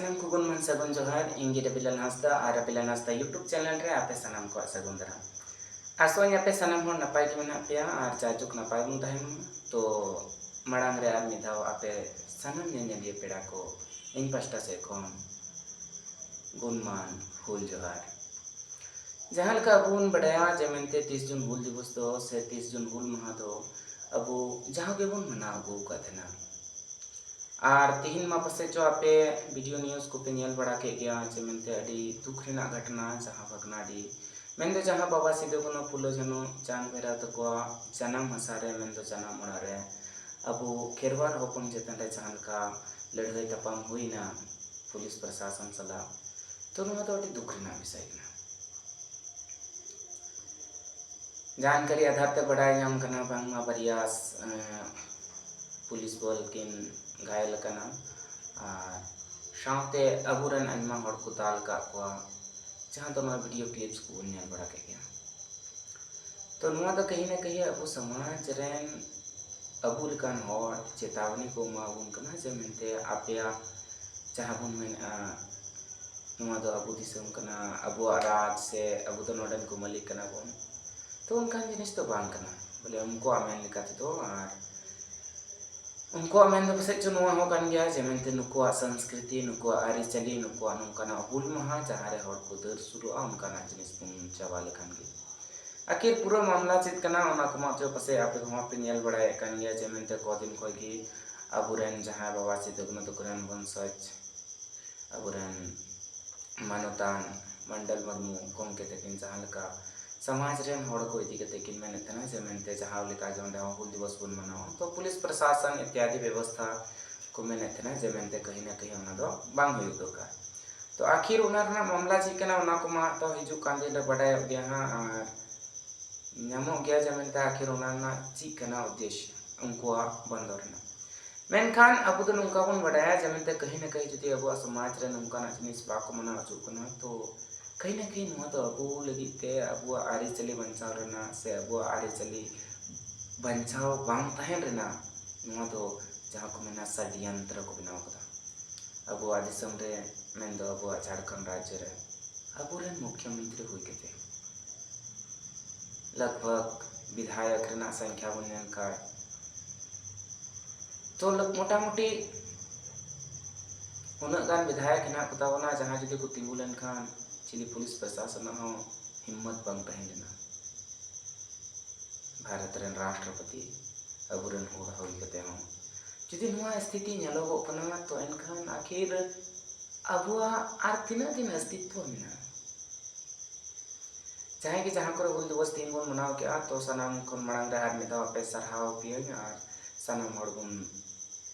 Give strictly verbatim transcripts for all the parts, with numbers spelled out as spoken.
ᱥᱟᱱᱟᱢ ᱠᱚ ᱜᱩᱱᱢᱟᱱ ᱥᱟᱹᱜᱩᱱ ᱡᱚᱦᱟᱨ᱾ ᱤᱧ ᱜᱮ ᱨᱟᱵᱤᱞᱟᱞ ᱦᱟᱸᱥᱫᱟ ᱟᱨ ᱨᱟᱵᱤᱞᱟᱞ ᱦᱟᱸᱥᱫᱟ YouTube channel ᱨᱮ ᱟᱯᱮ ᱥᱟᱱᱟᱢ ᱠᱚᱣᱟᱜ ᱥᱟᱹᱜᱩᱱ ᱫᱟᱨᱟᱢ᱾ ᱟᱥᱚᱜ ᱟᱹᱧ ᱟᱯᱮ ᱥᱟᱱᱟᱢ ᱦᱚᱲ ᱱᱟᱯᱟᱭ ᱜᱮ ᱢᱮᱱᱟᱜ ᱯᱮᱭᱟ ᱟᱨ ᱡᱟᱭᱡᱩᱜᱽ ᱱᱟᱯᱟᱭ ᱵᱚᱱ ᱛᱟᱦᱮᱱ ᱢᱟ᱾ ᱛᱚ ᱢᱟᱲᱟᱝ ᱨᱮ ᱟᱨ ᱢᱤᱫ ᱫᱷᱟᱣ ᱟᱯᱮ ᱥᱟᱱᱟᱢ ᱧᱮᱧᱮᱞᱤᱭᱟᱹ ᱯᱮᱲᱟ ᱠᱚ ᱤᱧ ᱯᱟᱥᱴᱟ ᱥᱮᱫ ᱠᱷᱚᱱ ᱜᱩᱱᱢᱟᱱ ᱦᱩᱞ ᱡᱚᱦᱟᱨ᱾ ᱡᱟᱦᱟᱸ ᱞᱮᱠᱟ ᱟᱵᱚ ᱵᱚᱱ ᱵᱟᱰᱟᱭᱟ ᱡᱮ ᱢᱮᱱᱛᱮ ᱛᱤᱥ ᱡᱩᱱ ᱦᱩᱞ ᱫᱤᱵᱚᱥ ᱫᱚ ᱥᱮ ᱛᱤᱥ ᱡᱩᱱ ᱦᱩᱞ ᱢᱟᱦᱟ ᱫᱚ ᱟᱵᱚ ᱡᱟᱦᱟᱸ ᱜᱮᱵᱚᱱ ᱢᱟᱱᱟᱣ ᱟᱹᱜᱩ ᱟᱠᱟᱫ ᱛᱟᱦᱮᱱᱟ᱾ ᱟᱨ ᱛᱤᱦᱤᱧ ᱢᱟ ᱯᱟᱥᱮᱡ ᱪᱚ ᱟᱯᱮ video news ᱠᱚᱯᱮ ᱧᱮᱞ ᱵᱟᱲᱟ ᱠᱮᱫ ᱜᱮᱭᱟ ᱡᱮ ᱢᱮᱱᱛᱮ ᱟᱹᱰᱤ ᱫᱩᱠ ᱨᱮᱱᱟᱜ ᱜᱷᱚᱴᱚᱱᱟ ᱡᱟᱦᱟᱸ ᱵᱷᱟᱜᱽᱱᱟᱰᱤ ᱢᱮᱱᱫᱚ ᱡᱟᱦᱟᱸ ᱵᱟᱵᱟ ᱥᱤᱫᱩ ᱠᱟᱹᱱᱦᱩ ᱯᱷᱩᱞᱳ ᱡᱷᱟᱱᱚ ᱪᱟᱸᱫᱽ ᱵᱷᱟᱭᱨᱟ ᱛᱟᱠᱚᱣᱟᱜ ᱡᱟᱱᱟᱢ ᱦᱟᱥᱟ ᱨᱮ ᱢᱮᱱᱫᱚ ᱡᱟᱱᱟᱢ ᱚᱲᱟᱜ ᱨᱮ ᱟᱵᱚ ᱠᱷᱮᱨᱣᱟᱞ ᱦᱚᱯᱚᱱ ᱪᱮᱛᱟᱱ ᱨᱮ ᱡᱟᱦᱟᱸ ᱞᱮᱠᱟ ᱞᱟᱹᱲᱦᱟᱹᱭ ᱛᱟᱯᱟᱢ ᱦᱩᱭᱱᱟ ᱯᱩᱞᱤᱥ ᱯᱨᱚᱥᱟᱥᱚᱱ ᱥᱟᱞᱟᱜ, ᱛᱚ ᱱᱚᱣᱟ ᱫᱚ ᱟᱹᱰᱤ ᱫᱩᱠ ᱨᱮᱱᱟᱜ ᱵᱤᱥᱚᱭ ᱠᱟᱱᱟ᱾ ᱡᱟᱱᱠᱟᱨᱤ ᱟᱫᱷᱟᱨ ᱛᱮ ᱵᱟᱰᱟᱭ ᱧᱟᱢ ᱠᱟᱱᱟ ᱵᱟᱝᱢᱟ ᱵᱟᱨᱭᱟ ᱯᱩᱞᱤᱥ ᱵᱚᱞ ᱠᱤᱱ ᱜᱷᱟᱭᱮᱞ ᱟᱠᱟᱱᱟ ᱟᱨ ᱥᱟᱶᱛᱮ ᱟᱵᱚᱨᱮᱱ ᱟᱭᱢᱟ ᱦᱚᱲ ᱠᱚ ᱫᱟᱞ ᱟᱠᱟᱫ ᱠᱚᱣᱟ, ᱡᱟᱦᱟᱸ ᱫᱚ ᱱᱚᱣᱟ video clips ᱠᱚᱵᱚᱱ ᱧᱮᱞ ᱵᱟᱲᱟ ᱠᱮᱫ ᱜᱮᱭᱟ᱾ ᱛᱚ ᱱᱚᱣᱟ ᱫᱚ ᱠᱟᱹᱦᱤ ᱱᱟ ᱠᱟᱹᱦᱤ ᱟᱵᱚ ᱥᱚᱢᱟᱡᱽ ᱨᱮᱱ ᱟᱵᱚ ᱞᱮᱠᱟᱱ ᱦᱚᱲ ᱪᱮᱛᱟᱣᱱᱤ ᱠᱚ ᱮᱢᱟ ᱵᱚᱱ ᱠᱟᱱᱟ ᱡᱮ ᱢᱮᱱᱛᱮ ᱟᱯᱮᱭᱟᱜ ᱡᱟᱦᱟᱸ ᱵᱚᱱ ᱢᱮᱱᱮᱫᱼᱟ ᱱᱚᱣᱟ ᱫᱚ ᱟᱵᱚ ᱫᱤᱥᱚᱢ ᱠᱟᱱᱟ, ᱟᱵᱚᱣᱟᱜ ᱨᱟᱡᱽ ᱥᱮ ᱟᱵᱚ ᱫᱚ ᱱᱚᱰᱮᱱ ᱠᱚ ᱢᱟᱹᱞᱤᱠ ᱠᱟᱱᱟ ᱵᱚᱱ᱾ ᱛᱚ ᱚᱱᱠᱟᱱ ᱡᱤᱱᱤᱥ ᱫᱚ ᱵᱟᱝ ᱠᱟᱱᱟ ᱵᱚᱞᱮ ᱩᱱᱠᱩᱣᱟᱜ ᱢᱮᱱ ᱞᱮᱠᱟ ᱛᱮᱫᱚ᱾ ᱟᱨ ᱩᱱᱠᱩᱣᱟᱜ ᱢᱮᱱ ᱫᱚ ᱯᱟᱥᱮᱡ ᱪᱚ ᱱᱚᱣᱟ ᱦᱚᱸ ᱠᱟᱱ ᱜᱮᱭᱟ ᱡᱮ ᱢᱮᱱᱛᱮ ᱱᱩᱠᱩᱣᱟᱜ ᱥᱚᱝᱥᱠᱨᱤᱛᱤ, ᱱᱩᱠᱩᱣᱟᱜ ᱟᱹᱨᱤᱪᱟᱹᱞᱤ, ᱱᱩᱠᱩᱣᱟᱜ ᱱᱚᱝᱠᱟᱱᱟᱜ ᱦᱩᱞ ᱢᱟᱦᱟ ᱡᱟᱦᱟᱸ ᱨᱮ ᱦᱚᱲ ᱠᱚ ᱫᱟᱹᱲ ᱥᱩᱨᱩᱜᱼᱟ ᱚᱱᱠᱟᱱᱟᱜ ᱡᱤᱱᱤᱥ ᱵᱚᱱ ᱪᱟᱵᱟ ᱞᱮᱠᱷᱟᱱ ᱜᱮ᱾ ᱟᱹᱠᱷᱤᱨ ᱯᱩᱨᱟᱹ ᱢᱟᱢᱞᱟ ᱪᱮᱫ ᱠᱟᱱᱟ ᱚᱱᱟ ᱠᱚᱢᱟ ᱪᱚ ᱯᱟᱥᱮᱡ ᱟᱯᱮ ᱠᱚᱦᱚᱸ ᱯᱮ ᱧᱮᱞ ᱵᱟᱲᱟᱭᱮᱫ ᱠᱟᱱ ᱜᱮᱭᱟ ᱡᱮ ᱢᱮᱱᱛᱮ ᱠᱚᱫᱤᱱ ᱠᱷᱚᱱ ᱜᱮ ᱟᱵᱚᱨᱮᱱ ᱡᱟᱦᱟᱸᱭ ᱵᱟᱵᱟ ᱥᱤᱫᱩ ᱠᱟᱹᱱᱦᱩ ᱛᱟᱠᱚ ᱨᱮᱱ ᱵᱚᱝᱥᱚᱡᱽ ᱟᱵᱚᱨᱮᱱ ᱢᱟᱱᱚᱛᱟᱱ ᱢᱚᱱᱰᱚᱞ ᱢᱩᱨᱢᱩ ᱜᱚᱢᱠᱮ ᱛᱟᱹᱠᱤᱱ ᱡᱟᱦᱟᱸ ᱞᱮᱠᱟ ᱥᱚᱢᱟᱡᱽ ᱨᱮᱱ ᱦᱚᱲ ᱠᱚ ᱤᱫᱤ ᱠᱟᱛᱮ ᱠᱤᱱ ᱢᱮᱱᱮᱫ ᱛᱟᱦᱮᱱᱟ ᱡᱮ ᱢᱮᱱᱛᱮ ᱡᱟᱦᱟᱸ ᱞᱮᱠᱟ ᱜᱮ ᱚᱸᱰᱮ ᱦᱚᱸ ᱦᱩᱞ ᱫᱤᱵᱚᱥ ᱵᱚᱱ ᱢᱟᱱᱟᱣᱟ, ᱛᱚ ᱯᱩᱞᱤᱥ ᱯᱨᱚᱥᱟᱥᱚᱱ ᱤᱛᱭᱟᱫᱤ ᱵᱮᱵᱚᱥᱛᱷᱟ ᱠᱚ ᱢᱮᱱᱮᱫ ᱛᱟᱦᱮᱱᱟ ᱡᱮ ᱢᱮᱱᱛᱮ ᱠᱟᱹᱦᱤ ᱱᱟ ᱠᱟᱹᱦᱤ ᱚᱱᱟ ᱫᱚ ᱵᱟᱝ ᱦᱩᱭᱩᱜ ᱫᱚᱨᱠᱟᱨ᱾ ᱛᱚ ᱟᱹᱠᱷᱤᱨ ᱚᱱᱟ ᱨᱮᱱᱟᱜ ᱢᱟᱢᱞᱟ ᱪᱮᱫ ᱠᱟᱱᱟ ᱚᱱᱟ ᱠᱚᱢᱟ ᱛᱚ ᱦᱤᱡᱩᱜ ᱠᱟᱱ ᱫᱤᱱ ᱨᱮ ᱵᱟᱰᱟᱭᱚᱜ ᱜᱮᱭᱟ ᱦᱟᱸᱜ, ᱟᱨ ᱧᱟᱢᱚᱜ ᱜᱮᱭᱟ ᱡᱮ ᱢᱮᱱᱛᱮ ᱟᱹᱠᱷᱤᱨ ᱚᱱᱟ ᱨᱮᱱᱟᱜ ᱪᱮᱫ ᱠᱟᱱᱟ ᱩᱫᱽᱫᱮᱥ ᱩᱱᱠᱩᱣᱟᱜ ᱵᱚᱱᱫᱚ ᱨᱮᱱᱟᱜ᱾ ᱢᱮᱱᱠᱷᱟᱱ ᱟᱵᱚ ᱫᱚ ᱱᱚᱝᱠᱟ ᱵᱚᱱ ᱵᱟᱰᱟᱭᱟ ᱡᱮ ᱢᱮᱱᱛᱮ ᱠᱟᱹᱦᱤ ᱱᱟ ᱠᱟᱹᱦᱤ ᱡᱩᱫᱤ ᱟᱵᱚᱣᱟᱜ ᱥᱚᱢᱟᱡᱽ ᱨᱮ ᱱᱚᱝᱠᱟᱱᱟᱜ ᱡᱤᱱᱤᱥ ᱵᱟᱠᱚ ᱢᱟᱱᱟᱣ ᱦᱚᱪᱚᱜ ᱠᱟᱱᱟ, ᱛᱚ ᱠᱟᱹᱦᱤ ᱱᱟ ᱠᱟᱹᱦᱤ ᱱᱚᱣᱟ ᱫᱚ ᱟᱵᱚ ᱞᱟᱹᱜᱤᱫ ᱛᱮ ᱟᱵᱚᱣᱟᱜ ᱟᱹᱨᱤᱪᱟᱹᱞᱤ ᱵᱟᱧᱪᱟᱣ ᱨᱮᱱᱟᱜ ᱥᱮ ᱟᱵᱚᱣᱟᱜ ᱟᱹᱨᱤᱪᱟᱹᱞᱤ ᱵᱟᱧᱪᱟᱣ ᱵᱟᱝ ᱛᱟᱦᱮᱱ ᱨᱮᱱᱟᱜ ᱱᱚᱣᱟ ᱫᱚ ᱡᱟᱦᱟᱸ ᱠᱚ ᱢᱮᱱᱟ ᱥᱟᱰᱭᱚᱱᱛᱨᱚ ᱠᱚ ᱵᱮᱱᱟᱣ ᱠᱟᱫᱟ᱾ ᱟᱵᱚᱣᱟᱜ ᱫᱤᱥᱚᱢ ᱨᱮ, ᱢᱮᱱᱫᱚ ᱟᱵᱚᱣᱟᱜ ᱡᱷᱟᱲᱠᱷᱚᱸᱰ ᱨᱟᱡᱽᱡᱚ ᱨᱮ ᱟᱵᱚᱨᱮᱱ ᱢᱩᱠᱷᱭᱚᱢᱚᱱᱛᱨᱤ ᱦᱩᱭ ᱠᱟᱛᱮ ᱞᱟᱜᱽ ᱵᱷᱟᱜᱽ ᱵᱤᱫᱷᱟᱭᱚᱠ ᱨᱮᱱᱟᱜ ᱥᱚᱝᱠᱷᱭᱟ ᱵᱚᱱ ᱧᱮᱞ ᱠᱷᱟᱱ, ᱛᱚ ᱞᱟᱜᱽ-, ᱢᱚᱴᱟᱢᱩᱴᱤ ᱩᱱᱟᱹᱜ ᱜᱟᱱ ᱵᱤᱫᱷᱟᱭᱚᱠ ᱦᱮᱱᱟᱜ ᱠᱚᱛᱟ ᱵᱚᱱᱟ, ᱡᱟᱦᱟᱸ ᱡᱩᱫᱤ ᱠᱚ ᱛᱤᱸᱜᱩ ᱞᱮᱱᱠᱷᱟᱱ ᱪᱤᱞᱤ ᱯᱩᱞᱤᱥ ᱯᱨᱚᱥᱟᱥᱚᱱ ᱦᱚᱸ ᱦᱤᱢᱢᱚᱛ ᱵᱟᱝ ᱛᱟᱦᱮᱸ ᱞᱮᱱᱟ᱾ ᱵᱷᱟᱨᱚᱛ ᱨᱮᱱ ᱨᱟᱥᱴᱨᱚᱯᱚᱛᱤ ᱟᱵᱚᱨᱮᱱ ᱦᱚᱲ ᱦᱩᱭ ᱠᱟᱛᱮ ᱦᱚᱸ ᱡᱩᱫᱤ ᱱᱚᱣᱟ ᱥᱛᱷᱤᱛᱤ ᱧᱮᱞᱚᱜᱚᱜ ᱠᱟᱱᱟ, ᱛᱚ ᱮᱱᱠᱷᱟᱱ ᱟᱹᱠᱷᱤᱨ ᱟᱵᱚᱣᱟᱜ ᱟᱨ ᱛᱤᱱᱟᱹᱜ ᱫᱤᱱ ᱚᱥᱛᱤᱛᱣᱚ ᱢᱮᱱᱟᱜᱼᱟ? ᱡᱟᱦᱟᱸᱭ ᱜᱮ ᱡᱟᱦᱟᱸ ᱠᱚᱨᱮ ᱦᱩᱞ ᱫᱤᱵᱚᱥ ᱛᱮᱦᱮᱧ ᱵᱚᱱ ᱢᱟᱱᱟᱣ ᱠᱮᱜᱼᱟ, ᱛᱚ ᱥᱟᱱᱟᱢ ᱠᱷᱚᱱ ᱢᱟᱲᱟᱝ ᱨᱮ ᱟᱨ ᱢᱤᱫ ᱫᱷᱟᱣ ᱟᱯᱮ ᱥᱟᱨᱦᱟᱣ ᱯᱮᱭᱟᱹᱧ ᱟᱨ ᱥᱟᱱᱟᱢ ᱦᱚᱲ ᱵᱚᱱ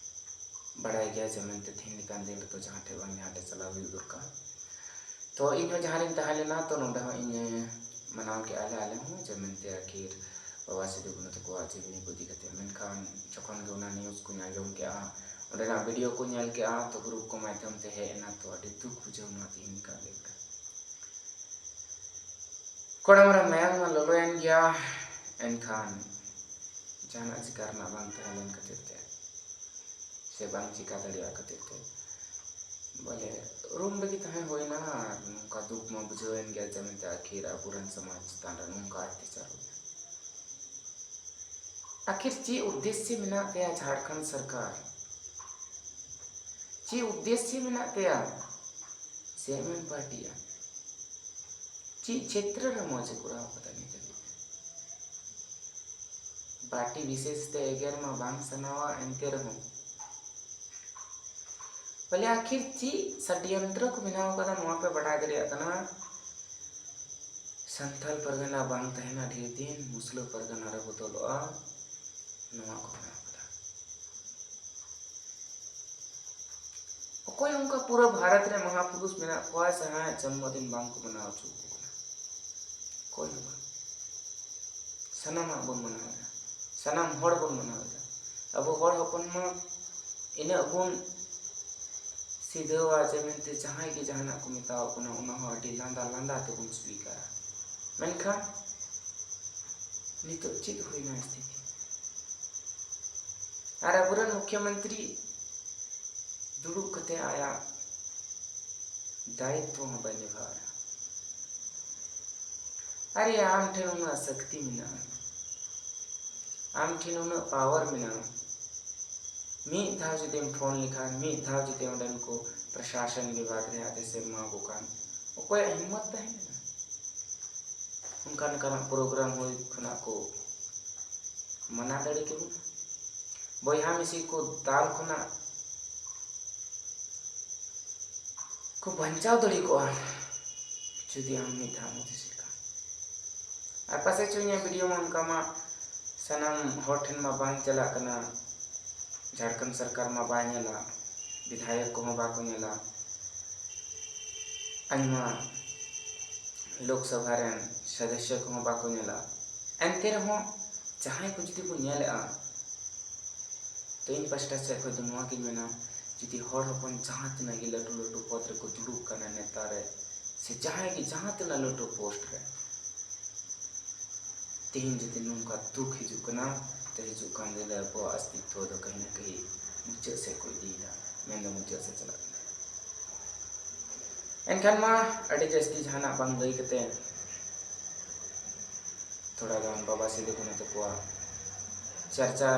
ᱵᱟᱲᱟᱭ ᱜᱮᱭᱟ ᱡᱮ ᱢᱮᱱᱛᱮ ᱛᱮᱦᱮᱧ ᱞᱮᱠᱟᱱ ᱫᱤᱱ ᱨᱮᱫᱚ ᱡᱟᱦᱟᱸ ᱴᱷᱮᱱ ᱵᱟᱝ ᱡᱟᱦᱟᱸ ᱴᱷᱮᱱ ᱪᱟᱞᱟᱣ ᱦᱩᱭᱩᱜ ᱫᱚᱨᱠᱟᱨ᱾ ᱛᱚ ᱤᱧ ᱦᱚᱸ ᱡᱟᱦᱟᱸ ᱨᱤᱧ ᱛᱟᱦᱮᱸ ᱞᱮᱱᱟ, ᱛᱚ ᱱᱚᱰᱮ ᱦᱚᱸ ᱤᱧ ᱢᱟᱱᱟᱣ ᱠᱮᱜᱼᱟ ᱞᱮ ᱟᱞᱮ ᱦᱚᱸ, ᱡᱮ ᱢᱮᱱᱛᱮ ᱟᱹᱠᱷᱤᱨ ᱵᱟᱵᱟ ᱥᱤᱫᱩ ᱠᱟᱹᱱᱦᱩ ᱛᱟᱠᱚᱣᱟᱜ ᱡᱤᱵᱽᱱᱤ ᱠᱚ ᱤᱫᱤ ᱠᱟᱛᱮ᱾ ᱢᱮᱱᱠᱷᱟᱱ ᱡᱚᱠᱷᱚᱱ ᱜᱮ ᱚᱱᱟ news ᱠᱚᱧ ᱟᱸᱡᱚᱢ ᱠᱮᱜᱼᱟ, ᱚᱸᱰᱮᱱᱟᱜ video ᱠᱚᱧ ᱧᱮᱞ ᱠᱮᱜᱼᱟ, ᱛᱚ group ᱠᱚ ᱢᱟᱫᱽᱫᱷᱚᱢ ᱛᱮ ᱦᱮᱡ ᱮᱱᱟ, ᱛᱚ ᱟᱹᱰᱤ ᱫᱩᱠ ᱵᱩᱡᱷᱟᱹᱣ ᱮᱱᱟ ᱛᱮᱦᱮᱧ ᱞᱮᱠᱟ ᱫᱤᱱ ᱨᱮ᱾ ᱠᱚᱲᱟᱢ ᱨᱮ ᱢᱟᱭᱟᱝ ᱢᱟ ᱞᱚᱞᱚᱭᱮᱱ ᱜᱮᱭᱟ, ᱮᱱᱠᱷᱟᱱ ᱡᱟᱦᱟᱱᱟᱜ ᱪᱤᱠᱟ ᱨᱮᱱᱟᱜ ᱵᱟᱝ ᱛᱟᱦᱮᱸ ᱞᱮᱱ ᱠᱷᱟᱹᱛᱤᱨ ᱛᱮ ᱥᱮ ᱵᱟᱝ ᱪᱤᱠᱟ ᱫᱟᱲᱮᱭᱟᱜ ᱠᱷᱟᱹᱛᱤᱨ ᱛᱮ ᱵᱚᱞᱮ room ᱨᱮᱜᱮ ᱛᱟᱦᱮᱸ ᱦᱩᱭᱱᱟ᱾ ᱟᱨ ᱱᱚᱝᱠᱟ ᱫᱩᱠ ᱢᱟ ᱵᱩᱡᱷᱟᱹᱣᱮᱱ ᱜᱮᱭᱟ ᱡᱮ ᱢᱮᱱᱛᱮ ᱟᱹᱠᱷᱤᱨ ᱟᱵᱚᱨᱮᱱ ᱥᱚᱢᱟᱡᱽ ᱪᱮᱛᱟᱱ ᱨᱮ ᱱᱚᱝᱠᱟ ᱚᱛᱛᱟᱪᱟᱨ ᱦᱩᱭᱱᱟ᱾ ᱟᱹᱠᱷᱤᱨ ᱪᱮᱫ ᱩᱫᱽᱫᱮᱥᱥᱚ ᱢᱮᱱᱟᱜ ᱛᱟᱭᱟ ᱡᱷᱟᱲᱠᱷᱚᱸᱰ ᱥᱚᱨᱠᱟᱨ? ᱪᱮᱫ ᱩᱫᱽᱫᱮᱥᱥᱚ ᱢᱮᱱᱟᱜ ᱛᱟᱭᱟ ᱥᱮ ᱮᱢ ᱯᱟᱨᱴᱤᱭᱟ? ᱪᱮᱫ ᱪᱷᱮᱛᱨᱚ ᱨᱮ ᱢᱚᱡᱽ ᱮ ᱠᱚᱨᱟᱣ ᱠᱟᱫᱟ ᱱᱤᱛ ᱦᱟᱹᱵᱤᱡ ᱛᱮ? ᱯᱟᱨᱴᱤ ᱵᱤᱥᱮᱥ ᱛᱮ ᱮᱜᱮᱨ ᱢᱟ ᱵᱟᱝ ᱥᱟᱱᱟᱣᱟ, ᱮᱱᱛᱮ ᱨᱮᱦᱚᱸ ᱵᱚᱞᱮ ᱟᱹᱠᱷᱤᱨ ᱪᱮᱫ ᱥᱟᱰᱭᱚᱱᱛᱨᱚ ᱠᱚ ᱵᱮᱱᱟᱣ ᱠᱟᱫᱟ, ᱱᱚᱣᱟ ᱯᱮ ᱵᱟᱰᱟᱭ ᱫᱟᱲᱮᱭᱟᱜ ᱠᱟᱱᱟ? ᱥᱟᱱᱛᱟᱞ ᱯᱟᱨᱜᱟᱱᱟ ᱵᱟᱝ ᱛᱟᱦᱮᱱᱟ ᱰᱷᱮᱨ ᱫᱤᱱ, ᱢᱩᱥᱞᱟᱹ ᱯᱟᱨᱜᱟᱱᱟ ᱨᱮ ᱵᱚᱫᱚᱞᱚᱜᱼᱟ, ᱱᱚᱣᱟ ᱠᱚ ᱵᱮᱱᱟᱣ ᱠᱟᱫᱟ᱾ ᱚᱠᱚᱭ ᱚᱱᱠᱟ ᱯᱩᱨᱟᱹ ᱵᱷᱟᱨᱚᱛ ᱨᱮ ᱢᱟᱦᱟᱯᱩᱨᱩᱥ ᱢᱮᱱᱟᱜ ᱠᱚᱣᱟ ᱡᱟᱦᱟᱸᱭᱟᱜ ᱡᱚᱱᱢᱚ ᱫᱤᱱ ᱵᱟᱝ ᱠᱚ ᱢᱟᱱᱟᱣ ᱦᱚᱪᱚ ᱟᱠᱚ ᱠᱟᱱᱟ? ᱚᱠᱚᱭ ᱦᱚᱸ ᱵᱟᱝ᱾ ᱥᱟᱱᱟᱢᱟᱜ ᱵᱚᱱ ᱢᱟᱱᱟᱣᱮᱫᱟ, ᱥᱟᱱᱟᱢ ᱦᱚᱲ ᱵᱚᱱ ᱢᱟᱱᱟᱣᱮᱫᱟ᱾ ᱟᱵᱚ ᱦᱚᱲ ᱦᱚᱯᱚᱱ ᱢᱟ ᱤᱱᱟᱹᱜ ᱵᱚᱱ ᱥᱤᱫᱷᱟᱹᱣᱟ ᱡᱮ ᱢᱮᱱᱛᱮ ᱡᱟᱦᱟᱸᱭ ᱜᱮ ᱡᱟᱦᱟᱱᱟᱜ ᱠᱚ ᱢᱮᱛᱟᱣ ᱠᱟᱱᱟ, ᱚᱱᱟ ᱦᱚᱸ ᱟᱹᱰᱤ ᱞᱟᱸᱫᱟ ᱞᱟᱸᱫᱟ ᱛᱮᱵᱚᱱ ᱥᱣᱤᱠᱟᱨᱟ᱾ ᱢᱮᱱᱠᱷᱟᱱ ᱱᱤᱛᱚᱜ ᱪᱮᱫ ᱦᱩᱭᱱᱟ ᱥᱛᱷᱤᱛᱤ? ᱟᱨ ᱟᱵᱚᱨᱮᱱ ᱢᱩᱠᱷᱭᱚᱢᱚᱱᱛᱨᱤ ᱫᱩᱲᱩᱵ ᱠᱟᱛᱮ ᱟᱭᱟᱜ ᱫᱟᱭᱤᱛᱛᱚ ᱦᱚᱸ ᱵᱟᱭ ᱱᱤᱵᱷᱟᱣ ᱮᱫᱟ᱾ ᱟᱨᱮ, ᱟᱢ ᱴᱷᱮᱱ ᱩᱱᱟᱹᱜ ᱥᱚᱠᱛᱤ ᱢᱮᱱᱟᱜᱼᱟ, ᱟᱢ ᱴᱷᱮᱱ ᱩᱱᱟᱹᱜ ᱯᱟᱣᱟᱨ ᱢᱮᱱᱟᱜᱼᱟ, ᱢᱤᱫ ᱫᱷᱟᱣ ᱡᱩᱫᱤᱢ ᱯᱷᱳᱱ ᱞᱮᱠᱷᱟᱱ, ᱢᱤᱫ ᱫᱷᱟᱣ ᱡᱩᱫᱤ ᱚᱸᱰᱮᱱ ᱠᱚ ᱯᱨᱚᱥᱟᱥᱚᱱ ᱵᱤᱵᱷᱟᱜᱽ ᱨᱮ ᱟᱫᱮᱥ ᱮᱢ ᱮᱢᱟ ᱠᱚ ᱠᱷᱟᱱ, ᱚᱠᱚᱭᱟᱜ ᱦᱤᱢᱢᱚᱛ ᱛᱟᱦᱮᱸ ᱞᱮᱱᱟ? ᱚᱱᱠᱟ ᱞᱮᱠᱟᱱᱟᱜ ᱯᱨᱳᱜᱨᱟᱢ ᱦᱩᱭ ᱠᱷᱚᱱᱟᱜ ᱠᱚ ᱢᱟᱱᱟ ᱫᱟᱲᱮ ᱠᱮᱵᱚᱱᱟ᱾ ᱵᱚᱭᱦᱟ ᱢᱤᱥᱤ ᱠᱚ ᱫᱟᱞ ᱠᱷᱚᱱᱟᱜ ᱠᱚ ᱵᱟᱧᱪᱟᱣ ᱫᱟᱲᱮ ᱠᱚᱜᱼᱟ, ᱡᱩᱫᱤ ᱟᱢ ᱢᱤᱫ ᱫᱷᱟᱣ ᱦᱩᱫᱤᱥ ᱞᱮᱠᱷᱟᱱ᱾ ᱟᱨ ᱯᱟᱥᱮᱡ ᱪᱚ ᱤᱧᱟᱹᱜ ᱵᱷᱤᱰᱤᱭᱳ ᱢᱟ ᱚᱱᱠᱟ ᱢᱟ ᱥᱟᱱᱟᱢ ᱦᱚᱲ ᱴᱷᱮᱱ ᱢᱟ ᱵᱟᱝ ᱪᱟᱞᱟᱜ ᱠᱟᱱᱟ, ᱡᱷᱟᱲᱠᱷᱚᱸᱰ ᱥᱚᱨᱠᱟᱨ ᱢᱟ ᱵᱟᱭ ᱧᱮᱞᱟ, ᱵᱤᱫᱷᱟᱭᱚᱠ ᱠᱚᱦᱚᱸ ᱵᱟᱠᱚ ᱧᱮᱞᱟ, ᱟᱭᱢᱟ ᱞᱳᱠᱥᱚᱵᱷᱟ ᱨᱮᱱ ᱥᱚᱫᱚᱥᱥᱚ ᱠᱚᱦᱚᱸ ᱵᱟᱠᱚ ᱧᱮᱞᱟ᱾ ᱮᱱᱛᱮ ᱨᱮᱦᱚᱸ ᱡᱟᱦᱟᱸᱭ ᱠᱚ ᱡᱩᱫᱤ ᱠᱚ ᱧᱮᱞᱮᱜᱼᱟ, ᱛᱚ ᱤᱧ ᱯᱟᱥᱴᱟ ᱥᱮᱫ ᱠᱷᱚᱱ ᱫᱚ ᱱᱚᱣᱟ ᱜᱤᱧ ᱢᱮᱱᱟ, ᱡᱩᱫᱤ ᱦᱚᱲ ᱦᱚᱯᱚᱱ ᱡᱟᱦᱟᱸ ᱛᱤᱱᱟᱹᱜ ᱜᱮ ᱞᱟᱹᱴᱩ ᱞᱟᱹᱴᱩ ᱯᱚᱫᱽ ᱨᱮᱠᱚ ᱫᱩᱲᱩᱵ ᱠᱟᱱᱟ, ᱱᱮᱛᱟ ᱨᱮ, ᱥᱮ ᱡᱟᱦᱟᱸᱭ ᱜᱮ ᱡᱟᱦᱟᱸ ᱛᱤᱱᱟᱹᱜ ᱞᱟᱹᱴᱩ ᱯᱳᱥᱴ ᱨᱮ, ᱛᱮᱦᱮᱧ ᱡᱩᱫᱤ ᱱᱚᱝᱠᱟ ᱫᱩᱠ ᱦᱤᱡᱩᱜ ᱠᱟᱱᱟ, ᱛᱚ ᱦᱤᱡᱩᱜ ᱠᱟᱱ ᱫᱤᱱ ᱨᱮ ᱟᱵᱚᱣᱟᱜ ᱚᱥᱛᱤᱛᱛᱚ ᱫᱚ ᱠᱟᱹᱦᱤ ᱱᱟ ᱠᱟᱹᱦᱤ ᱢᱩᱪᱟᱹᱫ ᱥᱮᱫ ᱠᱚ ᱤᱫᱤᱭᱮᱫᱟ, ᱢᱮᱱᱫᱚ ᱢᱩᱪᱟᱹᱫ ᱥᱮᱫ ᱪᱟᱞᱟᱜ ᱠᱟᱱᱟ᱾ ᱮᱱᱠᱷᱟᱱ ᱢᱟ ᱟᱹᱰᱤ ᱡᱟᱹᱥᱛᱤ ᱡᱟᱦᱟᱱᱟᱜ ᱵᱟᱝ ᱞᱟᱹᱭ ᱠᱟᱛᱮ, ᱛᱷᱚᱲᱟ ᱜᱟᱱ ᱵᱟᱵᱟ ᱥᱤᱫᱩ ᱠᱟᱹᱱᱦᱩ ᱛᱟᱠᱚᱣᱟᱜ ᱪᱟᱨᱪᱟ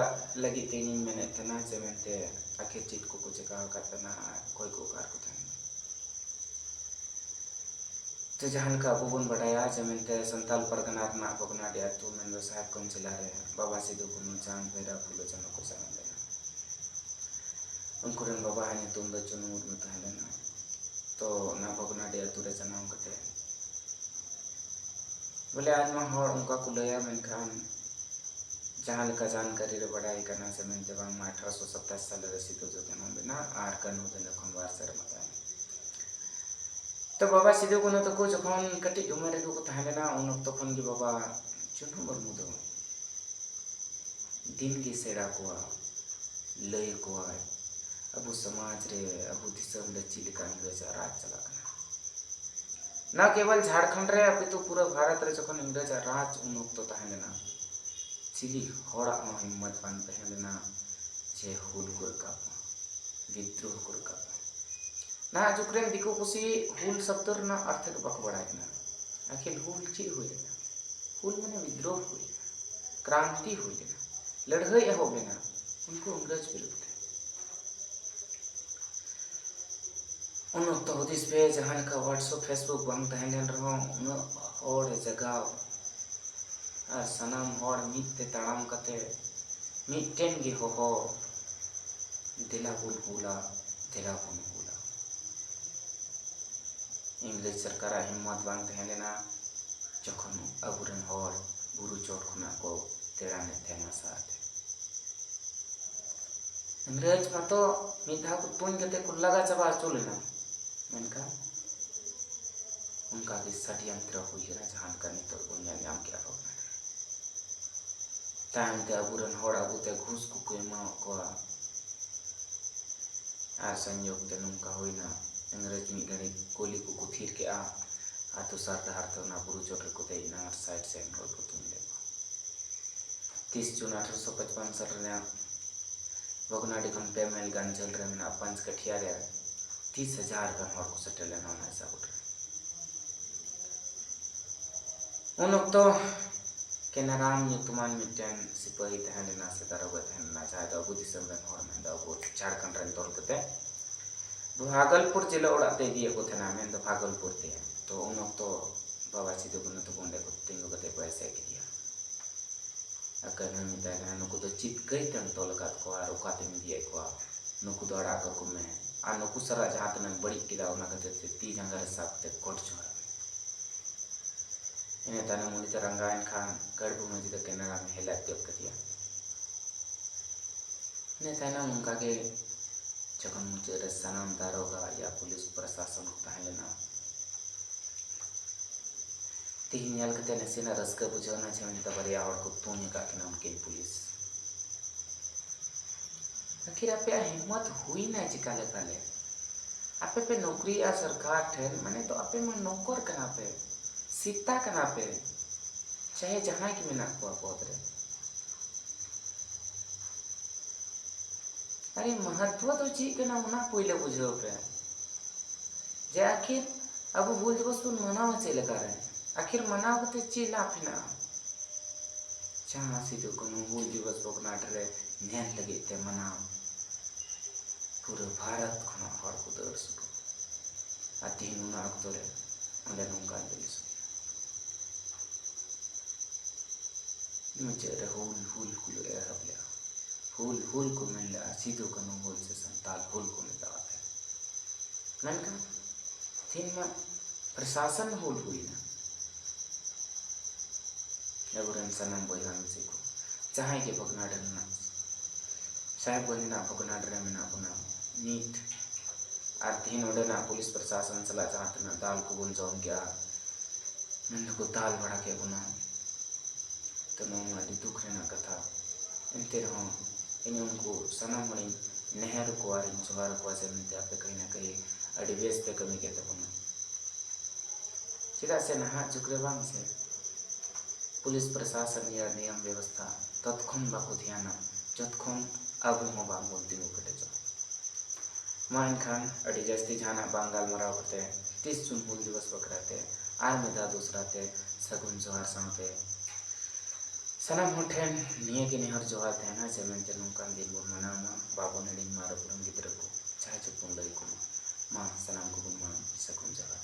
ᱞᱟᱹᱜᱤᱫ ᱛᱮ ᱤᱧᱤᱧ ᱢᱮᱱᱮᱫ ᱛᱟᱦᱮᱱᱟ, ᱡᱮ ᱢᱮᱱᱛᱮ ᱟᱹᱠᱷᱤᱨ ᱪᱮᱫ ᱠᱚᱠᱚ ᱪᱮᱠᱟ ᱟᱠᱟᱫ ᱛᱟᱦᱮᱱᱟ ᱟᱨ ᱚᱠᱚᱭ ᱠᱚ ᱚᱠᱟ ᱨᱮᱠᱚ ᱛᱟᱦᱮᱱᱟ᱾ ᱛᱚ ᱡᱟᱦᱟᱸ ᱞᱮᱠᱟ ᱟᱵᱚ ᱵᱚᱱ ᱵᱟᱰᱟᱭᱟ, ᱡᱮ ᱢᱮᱱᱛᱮ ᱥᱟᱱᱛᱟᱞ ᱯᱟᱨᱜᱟᱱᱟ ᱨᱮᱱᱟᱜ ᱵᱷᱚᱜᱽᱱᱟᱰᱤ ᱟᱹᱛᱩ, ᱢᱮᱱᱫᱚ ᱥᱟᱦᱮᱵᱽᱜᱚᱸᱡᱽ ᱡᱮᱞᱟ ᱨᱮ ᱵᱟᱵᱟ ᱥᱤᱫᱩ ᱠᱟᱹᱱᱦᱩ, ᱪᱟᱸᱫᱽ ᱵᱷᱟᱭᱨᱟ, ᱯᱷᱩᱞᱳ ᱡᱷᱟᱱᱳ ᱠᱚ ᱡᱟᱱᱟᱢ ᱞᱮᱱᱟ᱾ ᱩᱱᱠᱩ ᱨᱮᱱ ᱵᱟᱵᱟᱣᱟᱜ ᱧᱩᱛᱩᱢ ᱫᱚ ᱪᱩᱱᱩ ᱢᱩᱨᱢᱩ ᱛᱟᱦᱮᱸ ᱞᱮᱱᱟ᱾ ᱛᱚ ᱚᱱᱟ ᱵᱷᱚᱜᱽᱱᱟᱰᱤ ᱟᱹᱛᱩ ᱨᱮ ᱡᱟᱱᱟᱢ ᱠᱟᱛᱮ ᱵᱚᱞᱮ ᱟᱭᱢᱟ ᱦᱚᱲ ᱚᱱᱠᱟ ᱠᱚ ᱞᱟᱹᱭᱟ, ᱢᱮᱱᱠᱷᱟᱱ ᱡᱟᱦᱟᱸ ᱞᱮᱠᱟ ᱡᱟᱱᱠᱟᱨᱤ ᱨᱮ ᱵᱟᱰᱟᱭ ᱠᱟᱱᱟ ᱥᱮ ᱢᱮᱱᱛᱮ ᱵᱟᱝᱢᱟ ᱟᱴᱷᱨᱚᱥᱚ ᱥᱟᱛᱟᱥ ᱥᱟᱞ ᱨᱮ ᱥᱤᱫᱩ ᱫᱚ ᱡᱟᱱᱟᱢ ᱞᱮᱱᱟ ᱟᱨ ᱠᱟᱹᱱᱦᱩ ᱫᱚ ᱤᱱᱟᱹ ᱠᱷᱚᱱ ᱵᱟᱨ ᱥᱮᱨᱢᱟ ᱛᱟᱭᱚᱢ᱾ ᱛᱚ ᱵᱟᱵᱟ ᱥᱤᱫᱩ ᱠᱟᱹᱱᱦᱩ ᱛᱟᱠᱚ ᱡᱚᱠᱷᱚᱱ ᱠᱟᱹᱴᱤᱡ ᱩᱢᱮᱨ ᱨᱮᱜᱮ ᱠᱚ ᱛᱟᱦᱮᱸ ᱞᱮᱱᱟ, ᱩᱱ ᱚᱠᱛᱚ ᱠᱷᱚᱱ ᱜᱮ ᱵᱟᱵᱟ ᱪᱩᱱᱩ ᱢᱩᱨᱢᱩ ᱫᱚ ᱫᱤᱱ ᱜᱮ ᱥᱮᱬᱟ ᱠᱚᱣᱟ, ᱞᱟᱹᱭ ᱟᱠᱚᱣᱟᱭ, ᱟᱵᱚ ᱥᱚᱢᱟᱡᱽ ᱨᱮ, ᱟᱵᱚ ᱫᱤᱥᱚᱢ ᱨᱮ ᱪᱮᱫ ᱞᱮᱠᱟ ᱤᱝᱨᱮᱡᱽ ᱟᱜ ᱨᱟᱡᱽ ᱪᱟᱞᱟᱜ ᱠᱟᱱᱟ᱾ ᱱᱟ ᱠᱮᱵᱚᱞ ᱡᱷᱟᱲᱠᱷᱚᱸᱰ ᱨᱮ, ᱟᱯᱮ ᱛᱚ ᱯᱩᱨᱟᱹ ᱵᱷᱟᱨᱚᱛ ᱨᱮ ᱡᱚᱠᱷᱚᱱ ᱤᱝᱨᱮᱡᱽ ᱟᱜ ᱨᱟᱡᱽ ᱩᱱ ᱚᱠᱛᱚ ᱛᱟᱦᱮᱸ ᱞᱮᱱᱟ, ᱪᱤᱞᱤ ᱦᱚᱲᱟᱜ ᱦᱚᱸ ᱦᱤᱢᱢᱚᱛ ᱵᱟᱝ ᱛᱟᱦᱮᱸ ᱞᱮᱱᱟ ᱡᱮ ᱦᱩᱞ ᱠᱚ ᱨᱟᱠᱟᱵ ᱢᱟ᱾ ᱵᱤᱫᱽᱨᱳᱦ ᱠᱚ ᱨᱟᱠᱟᱵᱟ᱾ ᱱᱟᱦᱟᱜ ᱡᱩᱜᱽ ᱨᱮᱱ ᱫᱤᱠᱩ ᱯᱩᱥᱤ ᱦᱩᱞ ᱥᱚᱵᱫᱚ ᱨᱮᱱᱟᱜ ᱚᱨᱛᱷᱚ ᱜᱮ ᱵᱟᱠᱚ ᱵᱟᱲᱟᱭ ᱠᱟᱱᱟ᱾ ᱟᱹᱠᱷᱤᱨ ᱦᱩᱞ ᱪᱮᱫ ᱦᱩᱭ ᱞᱮᱱᱟ? ᱦᱩᱞ ᱢᱟᱱᱮ ᱵᱤᱫᱽᱨᱳᱦ ᱦᱩᱭ ᱞᱮᱱᱟ, ᱠᱨᱟᱱᱛᱤ ᱦᱩᱭ ᱞᱮᱱᱟ, ᱞᱟᱹᱲᱦᱟᱹᱭ ᱮᱦᱚᱵ ᱞᱮᱱᱟ ᱩᱱᱠᱩ ᱤᱝᱨᱮᱡᱽ ᱵᱤᱨᱩᱫᱽ ᱛᱮ᱾ ᱩᱱ ᱚᱠᱛᱚ ᱦᱩᱫᱤᱥ ᱯᱮ, ᱡᱟᱦᱟᱸ ᱞᱮᱠᱟ WhatsApp, Facebook ᱵᱟᱝ ᱛᱟᱦᱮᱸ ᱞᱮᱱ ᱨᱮᱦᱚᱸ, ᱩᱱᱟᱹᱜ ᱦᱚᱲ ᱡᱟᱜᱟᱣ ᱟᱨ ᱥᱟᱱᱟᱢ ᱦᱚᱲ ᱢᱤᱫ ᱛᱮ ᱛᱟᱲᱟᱢ ᱠᱟᱛᱮ ᱢᱤᱫᱴᱮᱱ ᱜᱮ ᱦᱚᱦᱚ, "ᱫᱮᱞᱟ ᱵᱚᱱ ᱦᱩᱞᱟ, ᱫᱮᱞᱟ ᱵᱚᱱ ᱦᱩᱞᱟ᱾" ᱤᱝᱨᱮᱡᱽ ᱥᱚᱨᱠᱟᱨᱟᱜ ᱦᱤᱢᱢᱚᱛ ᱵᱟᱝ ᱛᱟᱦᱮᱸ ᱞᱮᱱᱟ, ᱡᱚᱠᱷᱚᱱ ᱟᱵᱚᱨᱮᱱ ᱦᱚᱲ ᱵᱩᱨᱩ ᱪᱚᱴ ᱠᱷᱚᱱᱟᱜ ᱠᱚ ᱛᱮᱲᱟᱱᱮᱫ ᱛᱟᱦᱮᱱᱟ ᱥᱟᱨ ᱛᱮ᱾ ᱤᱝᱨᱮᱡᱽ ᱢᱟᱛᱚ ᱢᱤᱫ ᱫᱷᱟᱣ ᱠᱚ ᱛᱩᱧ ᱠᱟᱛᱮ ᱠᱚ ᱞᱟᱜᱟ ᱪᱟᱵᱟ ᱦᱚᱪᱚ ᱞᱮᱱᱟ, ᱢᱮᱱᱠᱷᱟᱱ ᱚᱱᱠᱟ ᱜᱮ ᱥᱟᱰᱮᱭᱟᱱᱛᱨᱚ ᱦᱩᱭ ᱞᱮᱱᱟ, ᱡᱟᱦᱟᱸ ᱞᱮᱠᱟ ᱱᱤᱛᱚᱜ ᱵᱚᱱ ᱧᱮᱞ ᱧᱟᱢ ᱠᱮᱫᱼᱟ ᱵᱷᱚᱜᱽᱱᱟᱰᱤ᱾ ᱛᱟᱭᱚᱢ ᱛᱮ ᱟᱵᱚᱨᱮᱱ ᱦᱚᱲ ᱟᱹᱜᱩ ᱛᱮ ᱜᱷᱩᱥ ᱠᱚᱠᱚ ᱮᱢᱟᱣᱟᱫ ᱠᱚᱣᱟ᱾ ᱟᱨ ᱥᱚᱝᱭᱳᱜᱽ ᱛᱮ ᱱᱚᱝᱠᱟ ᱦᱩᱭᱱᱟ, ᱤᱝᱨᱮᱡᱽ ᱢᱤᱫ ᱜᱷᱟᱹᱲᱤᱡ ᱠᱩᱞᱤ ᱠᱚᱠᱚ ᱛᱷᱤᱨ ᱠᱮᱜᱼᱟ ᱟᱨ ᱫᱚᱥᱟᱨ ᱰᱟᱦᱟᱨ ᱛᱮ ᱚᱱᱟ ᱵᱩᱨᱩ ᱪᱚᱴ ᱨᱮᱠᱚ ᱫᱮᱡ ᱮᱱᱟ ᱟᱨ ᱥᱟᱭᱤᱰ ᱥᱮᱫ ᱦᱚᱲ ᱠᱚ ᱛᱩᱧ ᱞᱮᱫ ᱠᱚᱣᱟ᱾ ᱛᱤᱥ ᱡᱩᱱ ᱟᱴᱷᱨᱚᱥᱚ ᱯᱟᱸᱪᱯᱟᱱᱱᱚ ᱥᱟᱞ ᱨᱮᱱᱟᱜ ᱵᱷᱚᱜᱽᱱᱟᱰᱤ ᱠᱷᱚᱱ ᱯᱮ ᱢᱟᱭᱤᱞ ᱜᱟᱱ ᱡᱷᱟᱹᱞ ᱨᱮ ᱢᱮᱱᱟᱜ ᱯᱟᱸᱪ ᱠᱟᱴᱷᱤᱭᱟ ᱨᱮ ᱛᱤᱥ ᱦᱟᱡᱟᱨ ᱜᱟᱱ ᱦᱚᱲ ᱠᱚ ᱥᱮᱴᱮᱨ ᱞᱮᱱᱟ ᱚᱱᱟ ᱦᱤᱥᱟᱹᱵ ᱨᱮ᱾ ᱩᱱ ᱚᱠᱛᱚ ᱠᱮᱱᱟᱨᱟᱢ ᱧᱩᱛᱩᱢᱟᱱ ᱢᱤᱫᱴᱮᱱ ᱥᱤᱯᱟᱹᱦᱤ ᱛᱟᱦᱮᱸ ᱞᱮᱱᱟ ᱥᱮ ᱫᱟᱨᱚᱜᱟ ᱛᱟᱦᱮᱸ ᱞᱮᱱᱟ, ᱡᱟᱦᱟᱸᱭ ᱫᱚ ᱟᱵᱚ ᱫᱤᱥᱚᱢ ᱨᱮᱱ ᱦᱚᱲ, ᱢᱮᱱᱫᱚ ᱟᱵᱚ ᱡᱷᱟᱲᱠᱷᱚᱸᱰ ᱨᱮᱱ ᱛᱚᱞ ᱠᱟᱛᱮ ᱵᱷᱟᱜᱚᱞᱯᱩᱨ ᱡᱮᱞᱟ ᱚᱲᱟᱜ ᱛᱮ ᱤᱫᱤᱭᱮᱫ ᱠᱚ ᱛᱟᱦᱮᱱᱟ, ᱢᱮᱱᱫᱚ ᱵᱷᱟᱜᱚᱞᱯᱩᱨ ᱛᱮ᱾ ᱛᱚ ᱩᱱ ᱚᱠᱛᱚ ᱵᱟᱵᱟ ᱥᱤᱫᱩ ᱠᱟᱹᱱᱦᱩ ᱛᱟᱠᱚ ᱚᱸᱰᱮ ᱠᱚ ᱛᱤᱸᱜᱩ ᱠᱟᱛᱮ ᱠᱚ ᱮᱥᱮᱫ ᱠᱮᱫᱮᱭᱟ᱾ ᱟᱨ ᱠᱟᱹᱱᱦᱩᱭ ᱢᱮᱛᱟᱭ ᱠᱟᱱᱟ, "ᱱᱩᱠᱩ ᱫᱚ ᱪᱮᱫ ᱠᱟᱹᱭᱛᱮᱢ ᱛᱚᱞ ᱟᱠᱟᱫ ᱠᱚᱣᱟ ᱟᱨ ᱚᱠᱟᱛᱮᱢ ᱤᱫᱤᱭᱮᱫ ᱠᱚᱣᱟ? ᱱᱩᱠᱩ ᱫᱚ ᱟᱲᱟᱜ ᱠᱟᱠᱚ ᱢᱮ᱾ ᱟᱨ ᱱᱩᱠᱩ ᱥᱟᱞᱟᱜ ᱡᱟᱦᱟᱸ ᱛᱤᱱᱟᱹᱜ ᱵᱟᱹᱲᱤᱡ ᱠᱮᱫᱟ, ᱚᱱᱟ ᱠᱷᱟᱹᱛᱤᱨ ᱛᱮ ᱛᱤ ᱡᱟᱸᱜᱟ ᱨᱮ ᱥᱟᱵ ᱠᱟᱛᱮ ᱜᱚᱰ ᱡᱚᱦᱟᱨ ᱢᱮ᱾" ᱤᱱᱟᱹ ᱛᱟᱭᱱᱚᱢ ᱩᱱᱤ ᱫᱚ ᱨᱟᱸᱜᱟᱣᱮᱱ ᱠᱷᱟᱱ ᱠᱟᱹᱲᱵᱩ ᱢᱟᱹᱡᱷᱤ ᱫᱚ ᱠᱮᱱᱟᱨᱟᱢ ᱦᱮᱞᱟᱡ ᱜᱚᱫ ᱠᱮᱫᱮᱭᱟ᱾ ᱤᱱᱟᱹ ᱛᱟᱭᱱᱚᱢ ᱚᱱᱠᱟ ᱜᱮ ᱡᱚᱠᱷᱚᱱ ᱢᱩᱪᱟᱹᱫ ᱨᱮ ᱥᱟᱱᱟᱢ ᱫᱟᱨᱚᱜᱟ ᱭᱟ ᱯᱩᱞᱤᱥ ᱯᱨᱚᱥᱟᱥᱚᱱ ᱠᱚ ᱛᱟᱦᱮᱸ ᱞᱮᱱᱟ, ᱛᱤᱦᱤᱧ ᱧᱮᱞ ᱠᱟᱛᱮ ᱱᱟᱥᱮᱱᱟᱜ ᱨᱟᱹᱥᱠᱟᱹ ᱵᱩᱡᱷᱟᱹᱣ ᱮᱱᱟ ᱡᱮ ᱢᱮᱱᱛᱮ ᱵᱟᱨᱭᱟ ᱦᱚᱲ ᱠᱚ ᱛᱩᱧ ᱟᱠᱟᱫ ᱠᱤᱱᱟ ᱩᱱᱠᱤᱱ ᱯᱩᱞᱤᱥ᱾ ᱟᱹᱠᱷᱤᱨ ᱟᱯᱮᱭᱟᱜ ᱦᱤᱢᱢᱚᱛ ᱦᱩᱭᱱᱟ ᱪᱤᱠᱟ ᱞᱮᱠᱟᱞᱮ? ᱟᱯᱮ ᱯᱮ ᱱᱚᱠᱨᱤᱭᱮᱜᱼᱟ ᱥᱚᱨᱠᱟᱨ ᱴᱷᱮᱱ, ᱢᱟᱱᱮ ᱫᱚ ᱟᱯᱮ ᱢᱟ ᱱᱚᱠᱚᱨ ᱠᱟᱱᱟ ᱯᱮ, ᱥᱮᱛᱟ ᱠᱟᱱᱟ ᱯᱮ, ᱪᱟᱦᱮ ᱡᱟᱦᱟᱸᱭ ᱜᱮ ᱢᱮᱱᱟᱜ ᱠᱚᱣᱟ ᱯᱚᱫᱽ ᱨᱮ᱾ ᱟᱨᱮ, ᱢᱚᱦᱚᱛᱛᱚ ᱫᱚ ᱪᱮᱫ ᱠᱟᱱᱟ, ᱚᱱᱟ ᱯᱳᱭᱞᱳ ᱵᱩᱡᱷᱟᱹᱣ ᱯᱮ᱾ ᱡᱮ ᱟᱹᱠᱷᱤᱨ ᱟᱵᱚ ᱦᱩᱞ ᱫᱤᱵᱚᱥ ᱵᱚᱱ ᱢᱟᱱᱟᱣᱟ ᱪᱮᱫ ᱞᱮᱠᱟᱨᱮ? ᱟᱹᱠᱷᱤᱨ ᱢᱟᱱᱟᱣ ᱠᱟᱛᱮ ᱪᱮᱫ ᱞᱟᱵᱷ ᱦᱮᱱᱟᱜᱼᱟ? ᱡᱟᱦᱟᱸ ᱥᱤᱫᱩ ᱠᱟᱹᱱᱦᱩ ᱦᱩᱞ ᱫᱤᱵᱚᱥ ᱵᱷᱚᱜᱽᱱᱟᱰᱤ ᱨᱮ ᱧᱮᱞ ᱞᱟᱹᱜᱤᱫ ᱛᱮ ᱢᱟᱱᱟᱣ, ᱯᱩᱨᱟᱹ ᱵᱷᱟᱨᱚᱛ ᱠᱷᱚᱱᱟᱜ ᱦᱚᱲ ᱠᱚ ᱫᱟᱹᱲ ᱥᱩᱨᱩ᱾ ᱟᱨ ᱛᱮᱦᱮᱧ ᱚᱱᱟ ᱚᱠᱛᱚ ᱨᱮ ᱚᱸᱰᱮ ᱱᱚᱝᱠᱟᱱ ᱡᱤᱱᱤᱥ ᱦᱩᱭᱩᱜᱼᱟ᱾ ᱢᱩᱪᱟᱹᱫ ᱨᱮ ᱦᱩᱞ, ᱦᱩᱞ ᱠᱚ ᱮᱦᱚᱵ ᱞᱮᱫᱼᱟ᱾ ᱦᱩᱞ, ᱦᱩᱞ ᱠᱚ ᱢᱮᱱ ᱞᱮᱫᱼᱟ, ᱥᱤᱫᱩ ᱠᱟᱹᱱᱦᱩ ᱦᱩᱞ ᱥᱮ ᱥᱟᱱᱛᱟᱞ ᱦᱩᱞ ᱠᱚ ᱢᱮᱛᱟᱣᱟᱜ ᱛᱟᱦᱮᱸᱫ᱾ ᱢᱮᱱᱠᱷᱟᱱ ᱛᱮᱦᱮᱧ ᱢᱟ ᱯᱨᱚᱥᱟᱥᱚᱱ ᱦᱩᱞ ᱦᱩᱭᱱᱟ᱾ ᱟᱵᱚᱨᱮᱱ ᱥᱟᱱᱟᱢ ᱵᱚᱭᱦᱟ ᱢᱤᱥᱤ ᱠᱚ, ᱡᱟᱦᱟᱸᱭ ᱜᱮ ᱵᱷᱚᱜᱽᱱᱟᱰᱤ ᱨᱮᱱᱟᱜ, ᱥᱟᱦᱮᱵᱽᱜᱚᱸᱡᱽ ᱨᱮᱱᱟᱜ ᱵᱷᱚᱜᱽᱱᱟᱰᱤ ᱨᱮ ᱢᱮᱱᱟᱜ ᱵᱚᱱᱟ ᱱᱤᱛ, ᱟᱨ ᱛᱮᱦᱮᱧ ᱚᱸᱰᱮᱱᱟᱜ ᱯᱩᱞᱤᱥ ᱯᱨᱚᱥᱟᱥᱚᱱ ᱥᱟᱞᱟᱜ ᱡᱟᱦᱟᱸ ᱛᱤᱱᱟᱹᱜ ᱫᱟᱞ ᱠᱚᱵᱚᱱ ᱡᱚᱢ ᱠᱮᱜᱼᱟ, ᱢᱮᱱ ᱫᱚᱠᱚ ᱫᱟᱞ ᱵᱟᱲᱟ ᱠᱮᱫ ᱵᱚᱱᱟ᱾ ᱛᱚ, ᱱᱚᱣᱟ ᱢᱟ ᱟᱹᱰᱤ ᱫᱩᱠ ᱨᱮᱱᱟᱜ ᱠᱟᱛᱷᱟ᱾ ᱮᱱᱛᱮ ᱨᱮᱦᱚᱸ ᱤᱧ ᱩᱱᱠᱩ ᱥᱟᱱᱟᱢ ᱦᱚᱲᱤᱧ ᱱᱮᱦᱚᱨ ᱟᱠᱚᱣᱟ ᱟᱨᱤᱧ ᱡᱚᱦᱟᱨ ᱟᱠᱚᱣᱟ ᱡᱮ ᱢᱮᱱᱛᱮ ᱟᱯᱮ ᱠᱟᱹᱦᱤ ᱱᱟ ᱠᱟᱹᱦᱤ ᱟᱹᱰᱤ ᱵᱮᱥ ᱯᱮ ᱠᱟᱹᱢᱤ ᱠᱮᱫ ᱛᱟᱵᱚᱱᱟ᱾ ᱪᱮᱫᱟᱜ ᱥᱮ ᱱᱟᱦᱟᱜ ᱡᱩᱜᱽ ᱨᱮ ᱵᱟᱝ ᱥᱮ ᱯᱩᱞᱤᱥ ᱯᱨᱚᱥᱟᱥᱚᱱ ᱨᱮᱭᱟᱜ ᱱᱤᱭᱚᱢ ᱵᱮᱵᱚᱥᱛᱷᱟ ᱛᱚᱛᱠᱷᱚᱱ ᱵᱟᱠᱚ ᱫᱷᱮᱭᱟᱱᱟ, ᱡᱚᱛᱠᱷᱚᱱ ᱟᱵᱚ ᱦᱚᱸ ᱵᱟᱝ ᱵᱚᱱ ᱛᱤᱸᱜᱩ ᱠᱮᱴᱮᱡᱚᱜᱼᱟ᱾ ᱢᱟ ᱮᱱᱠᱷᱟᱱ ᱟᱹᱰᱤ ᱡᱟᱹᱥᱛᱤ ᱡᱟᱦᱟᱱᱟᱜ ᱵᱟᱝ ᱜᱟᱞᱢᱟᱨᱟᱣ ᱠᱟᱛᱮ ᱛᱤᱥ ᱡᱩᱱ ᱦᱩᱞ ᱫᱤᱵᱚᱥ ᱵᱟᱠᱷᱨᱟ ᱛᱮ ᱟᱨ ᱢᱤᱫ ᱫᱷᱟᱣ ᱫᱚᱥᱨᱟ ᱛᱮ ᱥᱟᱹᱜᱩᱱ ᱡᱚᱦᱟᱨ ᱥᱟᱶᱛᱮ ᱥᱟᱱᱟᱢ ᱦᱚᱲ ᱴᱷᱮᱱ ᱱᱤᱭᱟᱹ ᱜᱮ ᱱᱮᱦᱚᱨ ᱡᱚᱦᱟᱨ ᱛᱟᱦᱮᱱᱟ ᱡᱮ ᱢᱮᱱᱛᱮ ᱱᱚᱝᱠᱟᱱ ᱫᱤᱱ ᱵᱚᱱ ᱢᱟᱱᱟᱣ ᱢᱟ, ᱵᱟᱵᱚᱱ ᱦᱤᱲᱤᱧ ᱢᱟ ᱟᱨ ᱟᱵᱚᱨᱮᱱ ᱜᱤᱫᱽᱨᱟᱹ ᱠᱚ ᱡᱟᱦᱟᱸ ᱪᱮᱫ ᱵᱚᱱ ᱞᱟᱹᱭ ᱟᱠᱚ ᱢᱟ᱾ ᱢᱟ ᱥᱟᱱᱟᱢ ᱠᱚᱵᱚᱱ ᱢᱟ ᱥᱟᱹᱜᱩᱱ ᱡᱚᱦᱟᱨ᱾